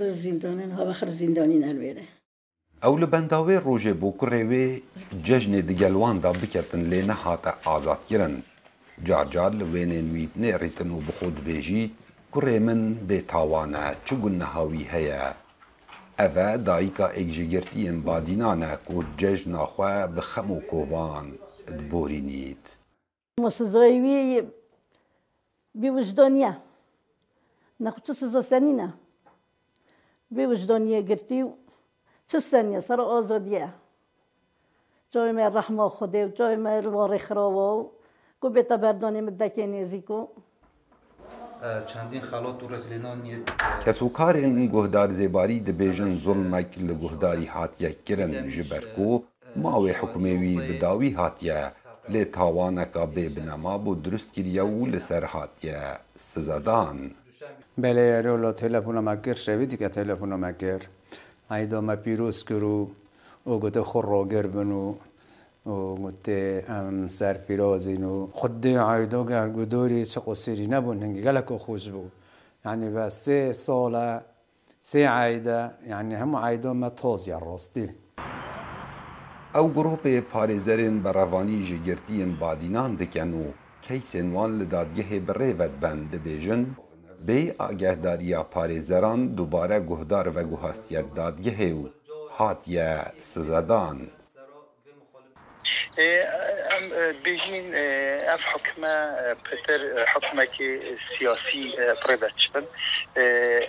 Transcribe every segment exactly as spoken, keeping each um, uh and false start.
Zindanên hava xir zindanî nelwêre. Ew li benda wê rojê bû kurê wê cejnê digel wan de biketin lê nehate azadkirin. Car car li wênên wî dinêrîtin û bi xwe dibêjî, kurê min bêtawan e, çi guneha wî heye? Ev e dayika êk ji girtiyên badînan e ku cejna xwe bi xem û kovan diborînît. Sizoyê wî bî wijdaniye. Nexwe çi sizo senîne. Bî wijdaniyê girtî û çi seniye sera azadiye. Çavê me rehma Xwedê û çavê me li warê xirawa û ku bête berdanê min dekê nêzîk û. Çendîn xelat û rezlênan yê. Kesokarên guhdar Zêbarî dibêjin zulmek li guhdarî hatiye kirin ji ber ku mawê hukmê wî bi dawî hatiye, lê tawaneka bê binema bû dirust kiriye û li ser hatiye sizedan. Belê, ero lo telefona me kir, şevî dike telefona me kir. Eyda me pîroz kir û, û gote xwe ragir bin û, û gote em serpîrozîn û. Xwedê eyda ger guhdarî çi qusirî nebûn, hingî gelek xweş bû. Yanî ve sê sal e, sê eyde, yanî hemû eyda me toz ya rastî. Ew grûpê parêzerên berevanî ji girtiyên badînan dikin û keysên wan li dadgehê bi rê ve dibin, dibêjin, bêyî agehdariya parêzeran dubare guhdar veguhastiye dadgehê û hatiye sizedan. Ê, em, e, bêjîn, e, ev hukme, e, pitir, e, hukmekî siyasî, e, bi rê ve diçin. E,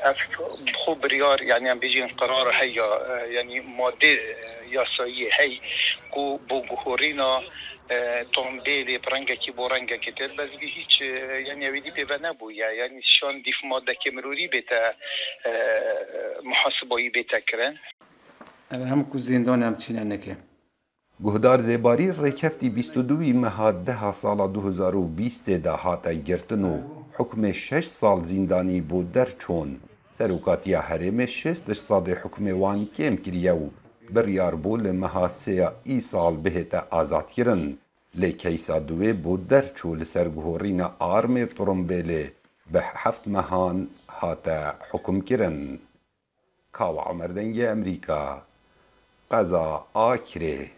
ev bi xwe biryar, yanî em bêjîn qerar heya, e, yanî madê, e, yasayî hey ku bo guhorîna, e, tombêlê bi rengekî bo rengekê tê. Bes vî hîç, e, yanî ew êdî pê ve nebûye. Yanî şan dîf madekê mirorî bête, e, muhasibayî bête kirin. Ev hem ku zîndan em çîne neke. Guhdar Zêbarî rêkeftî bîst û duyî meha deha sala du hezar û bîstê de hate girtin û hukmê şeş sal zîndanî bo derçûn. Serokatiya herêmê şêst sadê hukmê wan kêm kiriye û biryar bû li meha sêya îsal bihête azadkirin. Lê keysa duwê bo derçû li ser guhorîna armê tirimbêlê bi heft mehan hate hukmkirin. Kawa Omer, Dengê Emerîka, qeza Akirê.